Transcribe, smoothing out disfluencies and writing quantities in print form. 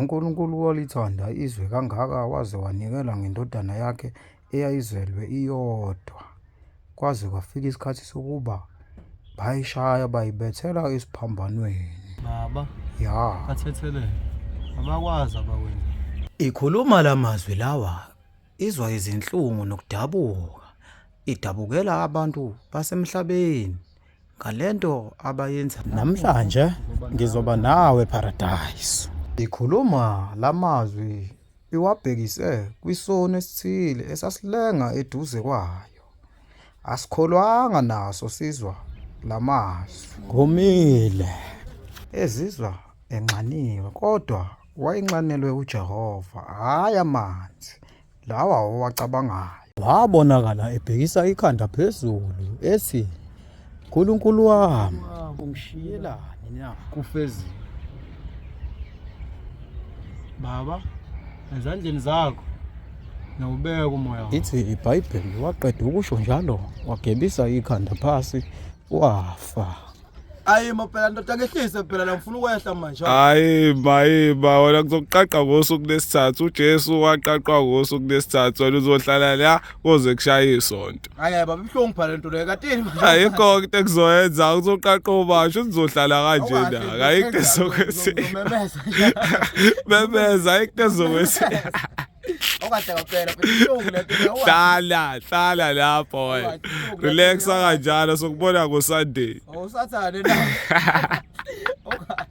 UNkulunkulu walithanda izwe kangaka waze wanikela ngeNdodana yakhe eyayizelwe iyodwa. Kwaze kwafika isikhathi sokuba bayishaya bayibethela esiphambanweni. Baba, Ya. bathethelele. Abakwazi abakwenza. Ikhuluma lamazwi lawa izwa izinhlungu nokudabuka. Idabukela abantu basemhlabeni ngalento abayenza namhlanje ngizoba nawe paradise. Ikhuluma lamazwi iwabhekise kwisono esithile esasilenga eduze kwayo. Asikholwanga naso sizwa lamazwi. Ngomile. Ezizwa enxaniwe kodwa wayenxanelwe uJehova, hhayi amanzi lawa owacabangayo. Wabonakala ebhekisa ikhanda phezulu ethi, Nkulunkulu wami, ungishiyelani na? Kufeziwe. Baba, ezandleni zakho ngiyawubeka umoya wami. Ithi iBhayibheli waqeda ukusho njalo wagebisa ikhanda phasi wafa. Ayi ma phela ndoda ngehlise phela la ngifuna ukwehla manje. Hayi mayiba wena kuzokuqaqa ngosuku lesithathu uJesu waqaqwa ngosuku lesithathu wena uzohlala la kuze kushaye isonto. Hayi hayi baba ibuhlungu phela lento leyo katini manje. Ayikho into ekuzoyenza uzoqaqa ubasho uzohlala kanjena ayikho into ezokwenzeka. Ngizomemeza. Memeza ayikho into ezokwenzeka. Awukahle kaphela phela ibuhlungu lento leyo. Hlala hlala lapho wena. Relaxa kanjalo sokubona ngo Sunday. Awusathane na. Awukahle.